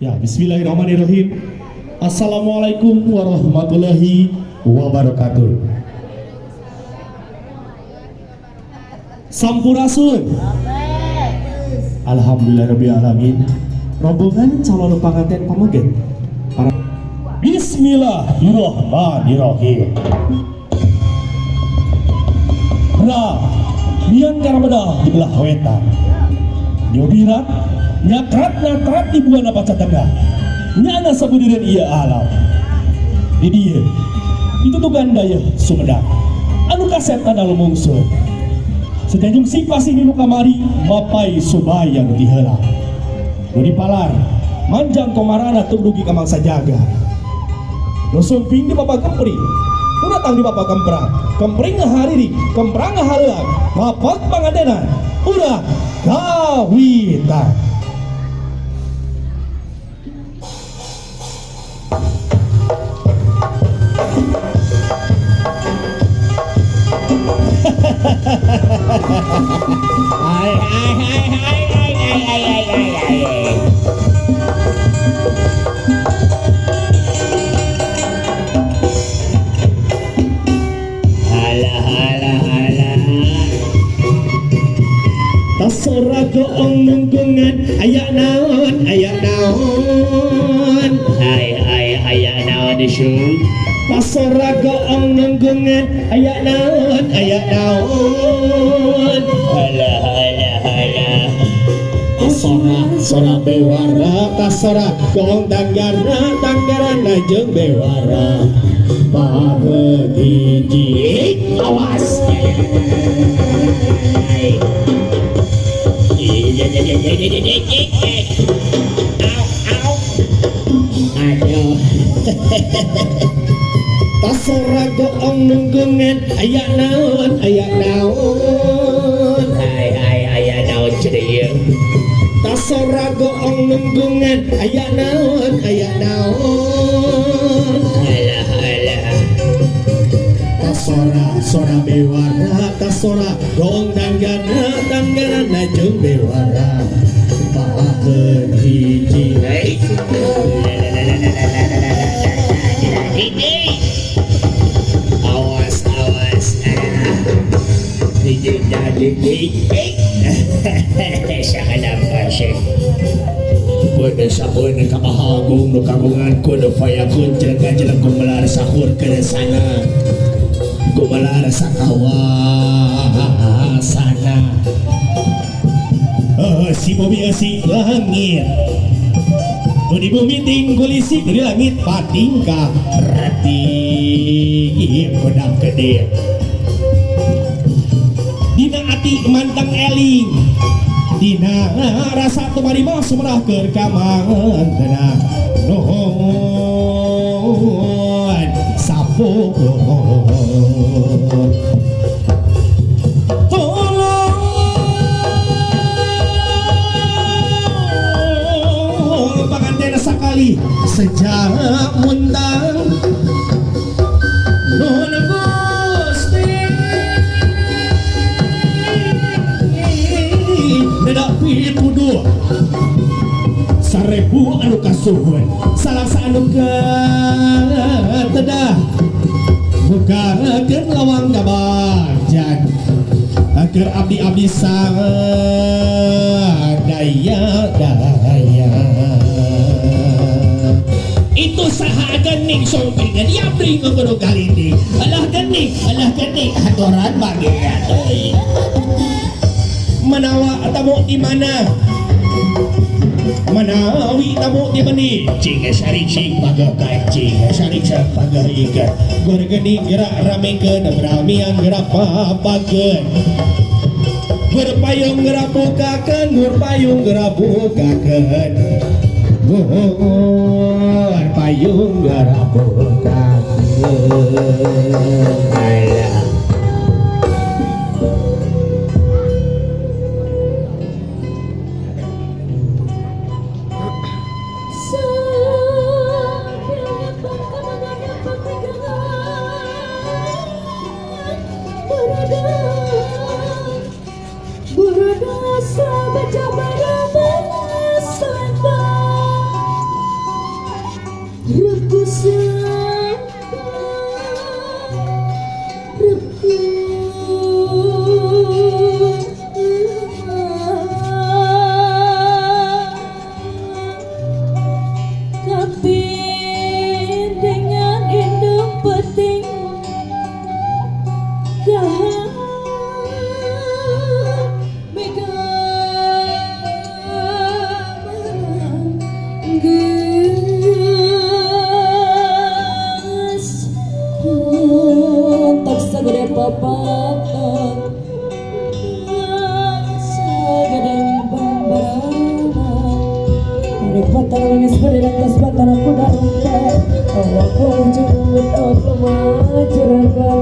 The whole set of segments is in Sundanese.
Ya, bismillahirrahmanirrahim. Assalamualaikum warahmatullahi wabarakatuh. Sampurasun. Alhamdulillahirabbil alamin. Rombongan calon panganten pameget. Bismillahirrahmanirrahim. Ra, mian karamedah di belah wetan. Nyobirat, nyakrat-nyakrat di buana paca tengah. Nyana sabudireun ieu alam. Di dieu ditutugan dayeuh Sumedang. Anu kasep kana lumungsur. Sejanjung sing pasih di nu kamari mapai subaya nu tiheula. Nu dipalar manjang komarana tung dugi ka mangsa jaga. Nu sumping di papa kempring, nu datang di papa kemprang, kempring ngahariring, kemprang ngahareuang, mapak pangantenan, urang kawitan. Hai hai hai hai hai hai hai hai hai hai. Alah alah alah. Tasora goong nungkungan aya naon aya naon. Hai hai aya naon isu. Tasora goong nungkungan aya naon aya naon. Alah alah alah. Tasora sora bewara tasora goong tanggara tanggarana jeung bewara. Pageut hiji Awas. Au au. Aduh. Tasora goong nungkungan aya naon aya naon. Hai hai aya naon cenah ieu. Tasora goong nungkungan aya naon aya naon. Alah alah. Tasora sora bewara tasora goong tanggana tanggarana jeung bewara. Pageut hiji Hei. Awas awas. Hiji jadi Sakanapa sih. Pun sampun ka Maha Agung nu kagungan kun fayakun jeung kajeleng gumelar sakur keresana gumelar sakawasana. Si bumi si langit nu di bumi tinggulisi dari langit patingkah reti godang gede dina ati mantang eling dina rasa tumarima sumerah keur kamantena nuhun sampun. Tolong panganten sakali sejak muntang nuhun Gusti nedak pituduh 1000 anu kasuhun salasa anu katedah bukakeun lawang kabagjan agar abdi-abdi sadaya daya. Itu saha gening sumpingan yabring kudu kalindi alah gening aturan bagi atuh manawa tamu di mana manawi tamu di meni cing sari cing pagakancing sari cing pagaikan gor gening gerak ramekeun beramian gerak papakeun gor payung gerak bukakeun gor payung gerak bukakeun gor payung gerak bukakeun. Alah. Baca bara Awak wujud apa juragan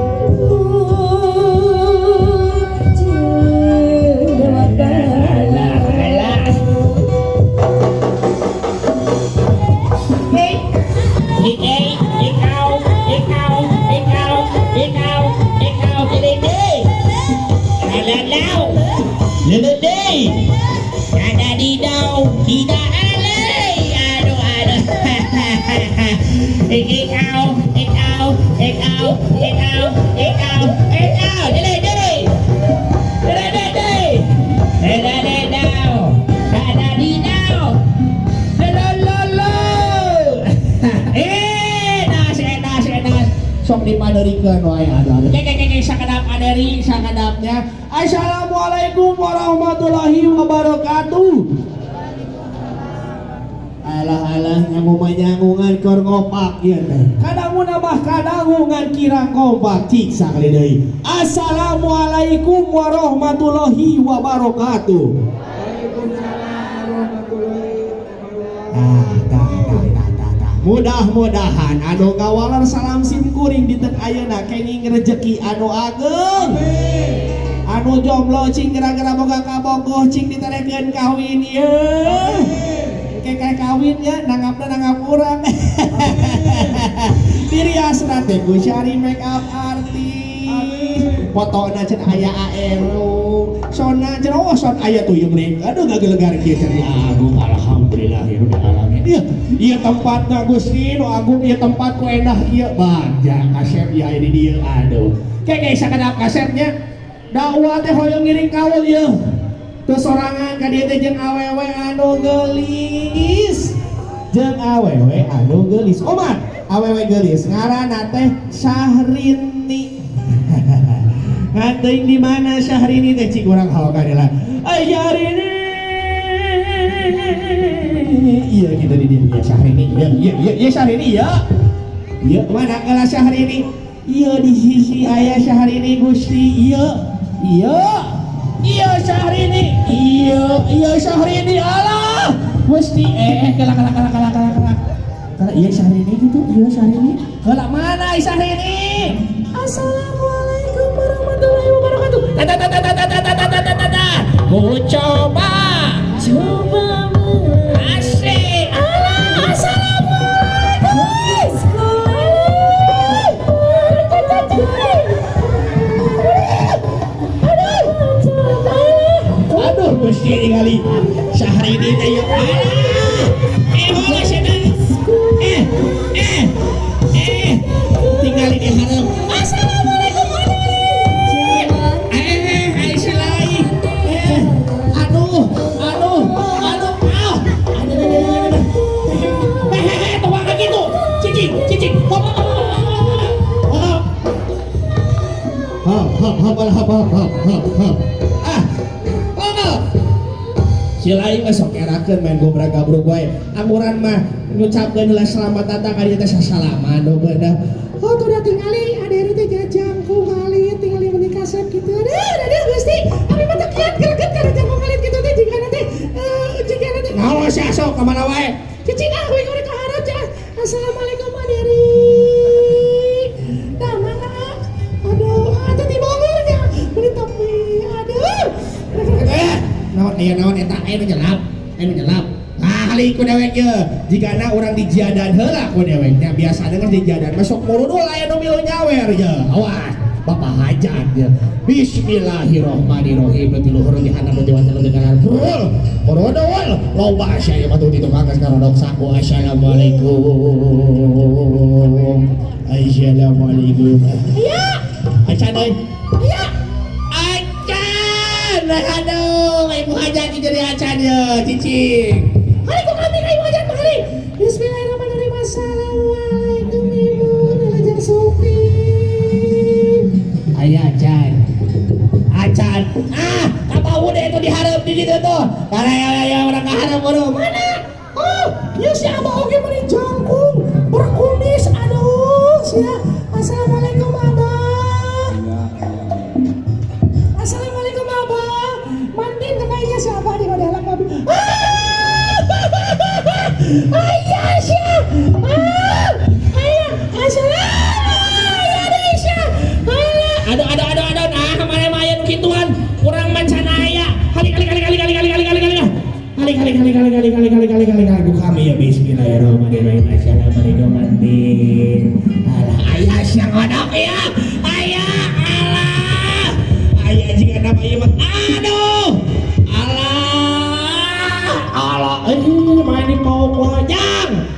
Alah, alah. Ikaw, ikaw, ikaw, ikaw, ikaw, dilidi. Alalaw. Lilidi. Ada di daw, di da alay. Ano, ano. Ikaw, ikaw, ikaw, ikaw, ikaw, ikaw. Dili, dili. Dili, dili. Dili, dili, daw. Ada di daw. Lolololo. Eh, nas, eh, nas, eh, nas. Sok dipaderikeun wae aduh aduh. Kek kek kek sakedap aderi sakedapnya. Assalamualaikum warahmatullahi wabarakatuh. Alah alah nyangu mah nyangungan keur ngopak ieu teh. Kadangu mah kadangungan kirang kompak cik sakali deui. Assalamualaikum warahmatullahi wabarakatuh. Ah, tah, tah, tah, tah, tah. Mudah-mudahan anu ngawaler salam sim kuring dinten ayeuna kenging rejeki anu ageng. Anu jomblo cing gara-gara boga kabogoh cing diterekeun kawin ieu. Keke kawin nya nanggapna nanggap urang. Diriasna teh ku cari make up artis. Fotona cenah aya ARU. Sona cenah oh son aya tuyung ring. Aduh gagelegar kieu cenah agung alhamdulillahirabbil alamin. Ieu ieu tempatna Gusti nu agung ieu tempat ku endah kieu bagja kasep ieu aya di dieu aduh. Keke sakedap kasepnya dakwah teh hoyong ngiring kaul ieu. Teu sorangan ka dieu teh jeung awewe anu geulis. Jeung awewe anu geulis. Omat awewe geulis ngaranna teh Syahrini. Ngan teuing di mana Syahrini teh cik urang hawa ka dieu. Ay Syahrini. Iya gitu di dieu. Iya Syahrini. Iya iya iya iya Syahrini iya. Iya mana kelas Syahrini? Iya di sisi aya Syahrini Gusti. Iya. Iya. Iya Syahrini. Iya, iya Syahrini. Alah. Gusti kela kela kela kela kela kela. Kela iya Syahrini gitu. Iya Syahrini. Kela mana Syahrini? Assalamualaikum warahmatullahi wabarakatuh. Ta ta ta ta ta ta ta ta ta ta ta ta. Ku coba. Coba Asik. Alah, assalamualaikum. Aduh, Gusti ningali Syahrini teh yeuh. Alah. Eh, heula cenah. Eh, eh, eh. Tingali di hareup. Assalamualaikum warahmatullahi. Eh, ai si lain. Eh, aduh, aduh, aduh, ah. Aduh, aduh, aduh, aduh. Eh, eh, eh, tong waka kitu. Cicing, cicing. Hop, hop, hop, hop. Hop, hop, hop, hop, hop, hop, hop, hop. Ah, hop. Si lain mah sok erakeun main gobrak gabruk wae. Anguran mah ngucapkeun heula selamat datang ka dieu teh sasalaman nu beunah. Oh tuh udah tingali ada teh jajangkung ngalit tingali meuni kasep kitu. Aduh, aduh Gusti, abi mah teu kiat greget kana jangkung ngalit kitu teh jigana teh jigana teh. Ngawas sia sok ka mana wae. Cicing ah we ka hareup cah. Assalamualaikum Aderi. Tah mana? Aduh, ah teh di Bogor nya. Meuni tepi. Aduh. Eh, naon aya naon eta aya nu nyelap, aya nu nyelap. Ah, kali ku dewek ye. Jigana urang dijadan heula ku dewek nya. Biasana geus dijadan mah sok murudul aya nu milu nyawer ye. Awas, Bapak hajat ye. Bismillahirrahmanirrahim. Di luhur di handap di wajah di kanan. Brul, murudul. Loba sia ieu mah tuh di tukang geus karodok saku. Assalamualaikum. Assalamualaikum. Iya. Acan euy. Iya. Acan. Aduh, ibu hajat jadi acan ye, cicing. Hari kok kami ibu hajat kali. Bismillahirrahmanirrahim. Assalamualaikum ibu. Belajar suping. Aya acan. Acan. Ah, kapau deh itu diharap di situ tuh. Karena ya ya orang kaharep bro. Mana? Oh, ya si abah oge meuni jangkung, berkumis. Aduh, sia. Assalamualaikum abah. Assalamualaikum abah. Mantin kayaknya si abah di dalam mobil. Ah! Ayah sia. Ah! Kali kali kali kali kali kali kali kali kali kali ku kami ya. Bismillahirrahmanirrahim. Assalamualaikum antin. Alah, aya siang ngodok ya. Aya, alah. Aya jika nama ieu mah. Aduh. Alah. Alah. Eh, main di pau wajang.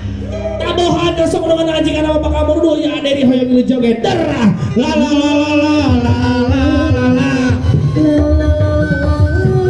Tabuhan sok dengan jika nama bakal murudu ya ada di hoyong joget. Derah. La la la la la la la la la. La la la la la.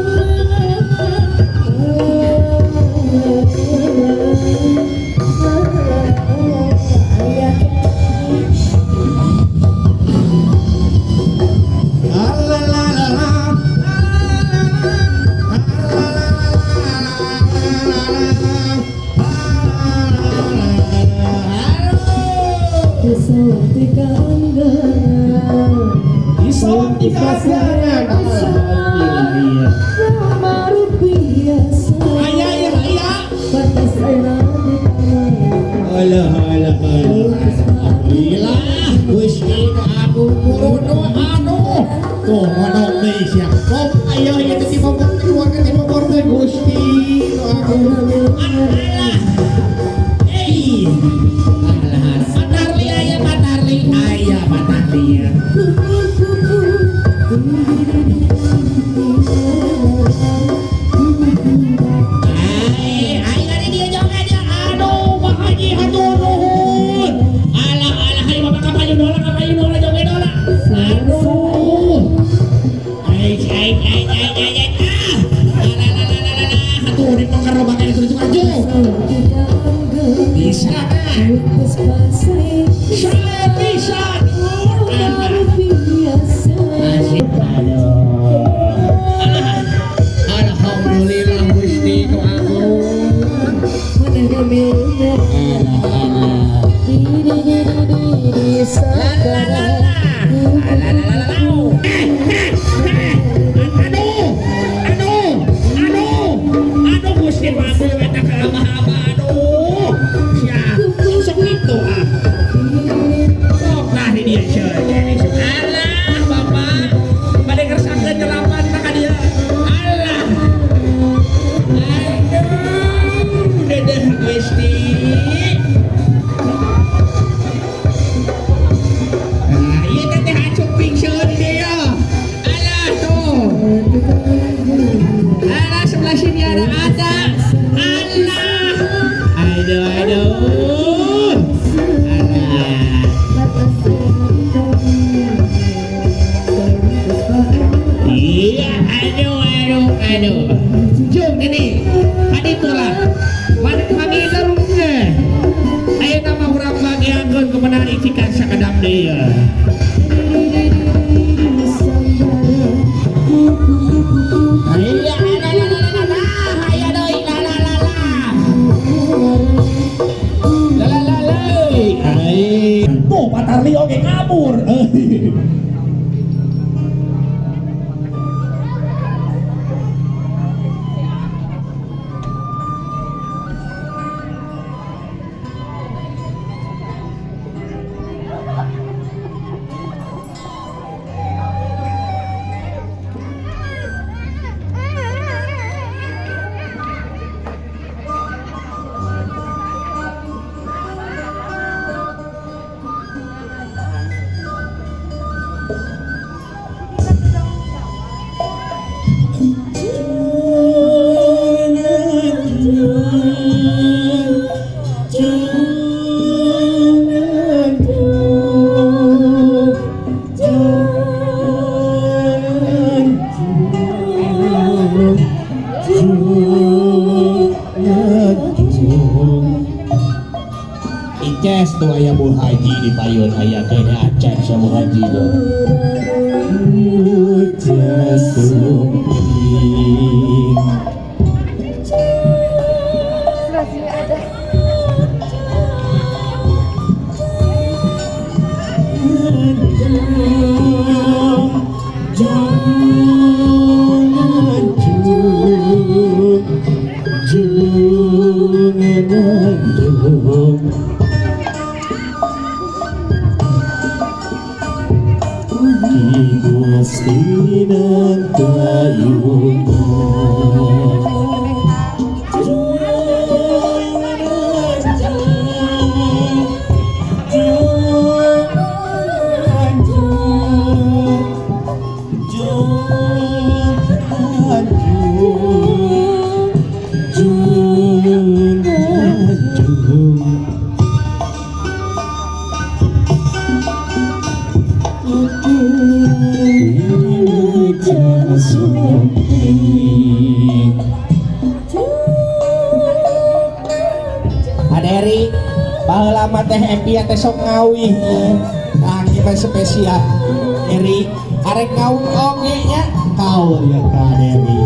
Ayah, ayah, ayah. Alah, alah, alah. Alhamdulillah, Gusti nu agung murudu anu. Tuh, ngodok deui sia. Kok aya ieu teh dibobor keluarga dibobor teh Gusti nu agung. Alah. Eh. Alah, Pak Tarli aya, Pak Tarli aya, Pak Tarli ya. Ai, ai dari dia joget ya. Aduh, Pak Haji hatur nuhun. Alah, alah, hayu Bapak ka payun heula, ka payun heula joget heula. Aduh. Ai, ai, ai, ai, ai, ai. Ah. Alah, alah, alah, alah, alah. Aduh, di pengker loba kene terus maju. Bisa kan? Saya bisa. Alah. Asik. Aduh. Alah. Alhamdulillah Gusti nu agung. Alah, alah. La la la la. La la la la la. Eh, eh, eh. Aduh. Aduh. Aduh. Aduh Gusti nu agung eta ka abah-abah aduh. Sia, sok kitu ah. Sok nah di dieu sia. Alah, Bapak. Bade ngersakeun nyelapan ka dieu. Alah. Aduh, dedeh Gusti. Nah, ieu teh teh acuk pingseun di dieu. Alah tuh. Alah, sebelah sini ada ada. Alah. Aduh, aduh. Alah. Iya, aduh, aduh, aduh. Jung ini, tadi itulah. Mangiler ge. Ayeuna mah urang bagiankeun kemenangan icikan sakedap deui. Iya, la la la la la, aya deui la la la la. La la la la. Ai. Tuh, Pak Tarli oge kabur. Ices tuh aya Bu Haji di payun aya kene acan sia Bu Haji tuh. Sebelah sini ada. Gusti. Teh Epia teh sok ngawih. Tah kita spesial Eri arek ngawih oge nya kaul ya ka Dewi.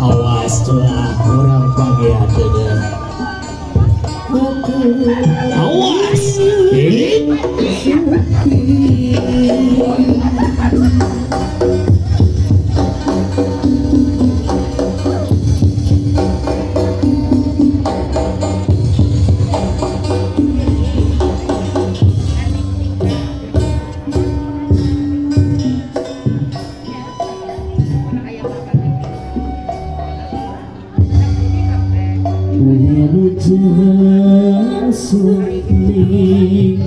Awas lah orang panggil awas. Wilujeng sumping,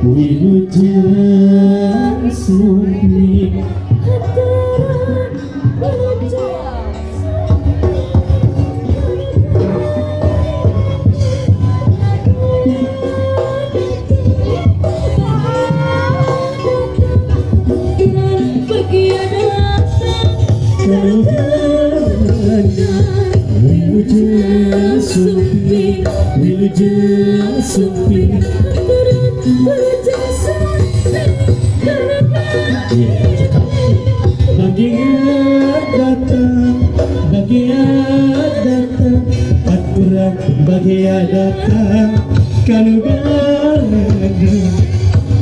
wilujeng sumping. Wilujeng sumping, wilujeng sumping. Bagian datang, bagian datang, aturan bagian datang, kalau galang.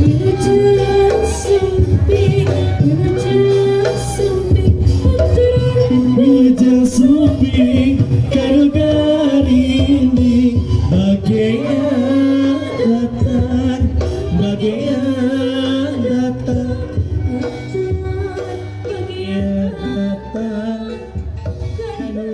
Wilujeng sumping, wilujeng sumping, Wilujeng sumping, kalau garinding, bagian datang, bagian datang, bagian datang, kalau